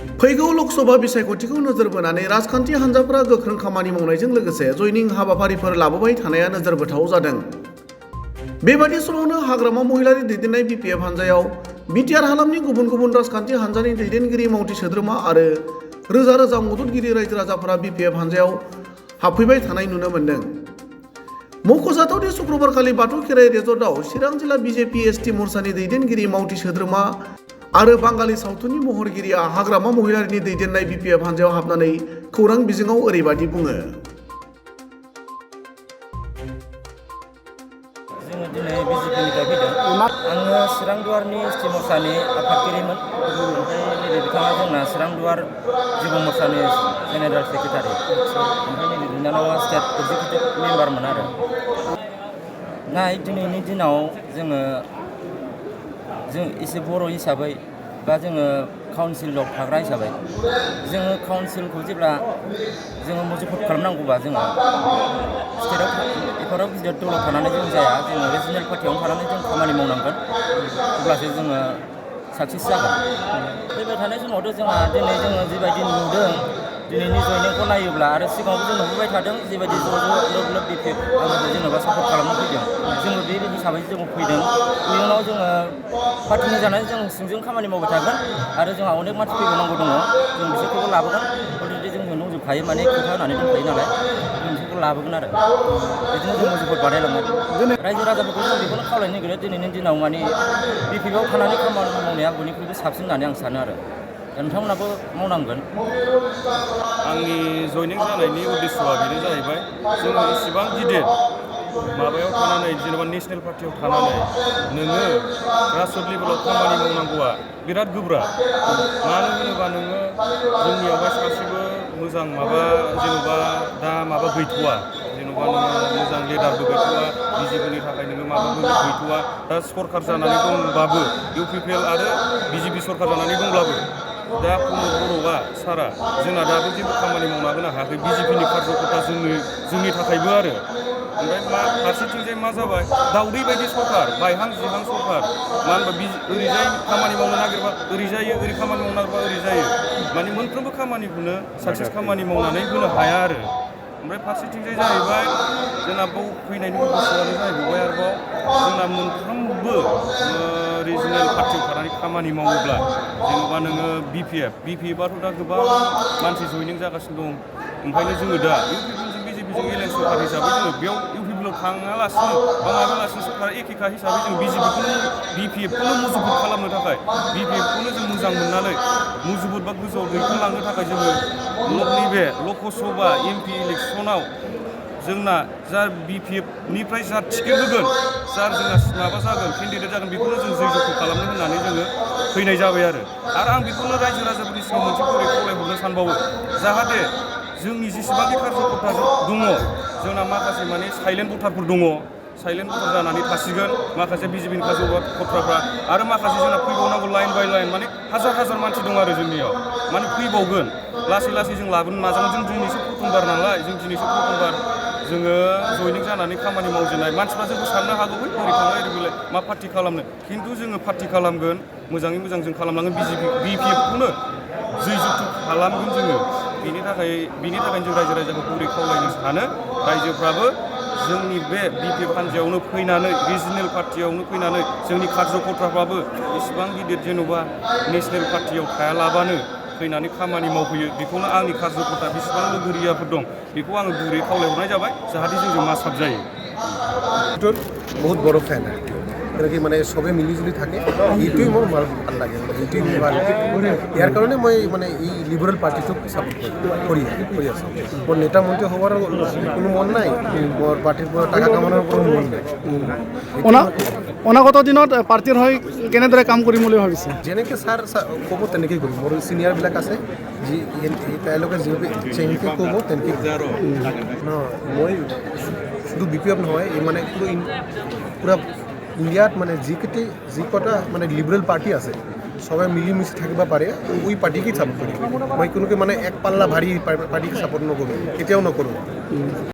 फैगौ लोकसभा बिसायख'थिखौ नोजोर बोनानै राजखान्थि हान्जाफोरा गोख्रों खामानि मावनायजों लोगोसे जयनिं हाबाफारिफोर लाबोबाय थानाया नोजोर बोथाव जादों। बेबादि समावनो हाग्रामा महिलारि दैदेननाय बिपिएफ हान्जायाव बिटिआर हालामनि गुबुन गुबुन राजखान्थि हान्जानि दैदेनगिरि मावथि सोद्रोमा आरो रोजा रोजा मददगिरि रायजो राजाफोरा बिपिएफ हान्जायाव हाबफैबाय थानाय नुनो मोन्दों। मख'जाथावदि शुक्रबारखालि बाथौ खेराइ रिजर्टआव चिरां जिल्ला बिजेपि एसटि मोर्चानि दैदेनगिरि मावथि सोद्रोमा आरो बांगाली सावथुननि महरगिरिया हाग्रामा महिलारिनि दैदेननाय बिपिएफ हान्जायाव हाबनानै खौरां बिजोङाव ओरैबादि बुङो। जोङो दिनै बिजेपिनिफ्राय फैदों। आङो चिरां दुवारनि एसटि मोर्चानि आफादगिरिमोन। ओमफ्राय नैबे बिथाङा जोंना चिरां दुवार जिबौ मोर्चानि जेनेरेल सेक्रेटारि। ओमफ्राय नैबे बिनानावा स्टेट एक्जिकिउटिभ मेम्बारमोन आरो। दिनैनि दिनाव जों एसे बर' हिसाबै बा जोङो काउन्सिलाव थाग्रा हिसाबै जोङो काउन्सिलखौ जेब्ला जोङो मजबुत खालामनांगौबा जोङो स्टेटआव एफोराव गिदिर दलाव थानानै जों जाया, जोङो रिजनेल पार्टियावनो थानानै जों खामानि मावनांगोन, अब्लासो जोङो साक्सेस जागोन। फैबाय थानाय समावथ' जोंहा दिनै जोङो जिबायदि नुदों, दिनैनि जयनिंखौ नायोब्ला आरो सिगाङावबो जों नुबोबाय थादों जिबायदि ज' लोब लोब बिपिएफ आंखौ जेनेबा सापर्ट खालामनो फैदों, जोङो बे हिसाबै जों फैदों। इयुनाव जोङो पार्टिनि जानानै जों सिंजों खामानि मावबाय थागोन आरो जोंहा अनेक मानसि फैबावनांगौ दङ, जों बिसोरखौबो लाबोगोन। अलरेडि जोंजों दंजोबखायो, माने खोथा होनानै दंखायो नालाय, जों बिसोरखौ लाबोगोन आरो बिदिनो जों मजबुत बानायलांगोन। रायजो राजाफोरखौ जों बेखौनो खावलायनो नागिरो, दिनैनि दिनाव माने बिपिएफआव थानानै खामानि मावनाया बयनिख्रुइबो साबसिन होननानै आं सानो आरो नोंथांमोनाबो मावनांगोन। आंनि जयनिं जानायनि उद्देশ্যआ बेनो जाहैबाय, जोङो इसिबां गिदिर माबायाव थानानै जेनेबा नेसनेल पार्टियाव थानानै नोङो ग्रासरुट लेभेलाव खामानि मावनांगौआ बिराद गोब्राब। मानो होनोबा नोङो जोंनियावहाय सासेबो मोजां जेन'बा दा गैथ'वा, जेन'बा नोङो मोजां लिडारबो गैथ'वा, बिजेपिनि थाखाय नोङो माबाबो गैथ'वा। दा सरकार जानानै दंबाबो, इउपिपिएल आरो बिजेपि सरकार जानानै दंब्लाबो दा प्रमद बर'आ सारा जोंना दाबो जेबो खामानि मावना होनो हायाखै बिजेपिनि कार्यकर्ता जोंनि थाखायबो आरो। ओमफ्राय फारसेथिंजाय मा जाबाय, दाउदै बायदि सरकार, बायहां जिहां सरकार। मानो होनबा ओरैजाय खामानि मावनो नागिरबा ओरै जायो, ओरै खामानि मावनो नागिरबा ओरै जायो। माने मोनफ्रोमबो खामानिखौनो साक्सेस खामानि मावनानै होनो हाया आरो। ओमफ्राय फारसेथिंजाय जाहैबाय जोंना बाव फैनायनि उद्देশ্যआनो जाहैबाय आरोबाव जोंना मोनफ्रोमबो रिजनेल पार्टियाव थानानै खामानि मावोब्ला जेन'बा नोङो बिपिएफआथ' दा गोबां मानसि जयनिं जागासिनो दं। ओंखायनो जोङो दा इउपिपिएलजों बिजेपिजों एलायन्स सरकार हिसाबै जोङो बेयाव इउपिपिएलआव थाङालासिनो बा माबालासिनो सरकारा एखेखा हिसाबै जों बिपिएफखौनो मजबुत खालामनो थाखाय, बिपिएफखौनो जों मोजां मोननानै मजबुत बा गोजौआव दैखांलांनो थाखाय जोङो नैबे लकसभा एमपि इलेक्सनाव जोंना जा बिपिएफनिफ्राय जा टिकेट होगोन, जोंना माबा जागोन, केन्डिडेट जागोन, बेखौनो जों जै जग' खालामनो होननानै जोङो फैनाय जाबाय आरो आं बेखौनो रायजो राजाफोरनि सिगाङाव मोनसे गुरै खावलायहरनो सानबावो, जाहाथे जोंनि जेसेबांखि कार्यकर्ता दङ, जोंना माखासे माने साइलेन्ट भटारफोर दङ, साइलेन्ट भटार जानानै थासिगोन माखासे बिजेपिनि कार्यकर्ताफ्रा, आरो माखासे जोंना फैबावनांगौ लाइन बाय लाइन, माने हाजार मानसि दं आरो जोंनियाव, माने फैबावगोन। लासै लासै जों लाबोनो नाजागोन। जों दिनैसो प्रथमबार नालाय, जोङो जयनिं जानानै खामानि मावजेननाय मानसिफ्रा जोंखौ साननो हागौ, बोरै थांलाय ओरै फैलाय मा पार्टि खालामनो, खिन्थु जोङो पार्टि खालामगोन, मोजाङै मोजां जों खालामलांगोन, बिपिएफखौनो जै जुगथु खालामगोन जोङो। बेनि थाखायनो जों रायजो राजाखौ गुरै खावलायनो सानो, रायजोफ्राबो जोंनि बे बिपिएफ हान्जायावनो फैनानै, रिजनेल पार्टियावनो फैनानै जोंनि कार्यकर्ताफ्राबो इसिबां गिदिर जेन'बा नेसनेल पार्टियाव थायालाबानो फैनानै खामानि मावफैयो। बेखौनो आंनि कार्यकर्ता बेसेबां लोगोरियाफोर दं बेखौ आङो गुरै खावलायहरनाय जाबाय, जाहाथे जोंजों मासाब जायो। बहुत बड़ो फैन है, क्योंकि মানে সবে মিলিজুলি থাকে, এইটোৱেই মোৰ ভাল লাগে, এইটোৱেই মোৰ ভাল লাগে। ইয়াৰ কাৰণে মই মানে এই লিবাৰেল পাৰ্টিটোক ছাপোৰ্ট কৰি আছোঁ। মোৰ নেতা মন্ত্ৰী হোৱাৰ কোনো মন নাই, মোৰ পাৰ্টিৰ পৰা টাকা কামানোর কোনো মন নাই। অনাগত দিনত পাৰ্টিৰ হৈ কেনেদৰে কাম কৰিম বুলি ভাবিছে? যেনেকৈ ছাৰ ক'ব তেনেকৈ কৰিম। মোৰ চিনিয়ৰবিলাক আছে, তেওঁলোকে যেনেকৈ ক'ব তেনেকৈ মই শুধু বিপিএফ নহয়, এই মানে পুরা ইন্ডিয়াত মানে যিকেইটা মানে লিবারেল পার্টি আছে সবাই মিলিমিশি থাকিব পাৰে, ওই পার্টিকেই সাপোর্ট করি। মই কোনোকে মানে এক পাল্লা ভারী পার্টিকে সাপোর্ট নকৰোঁ, কেতিয়াও নকৰোঁ।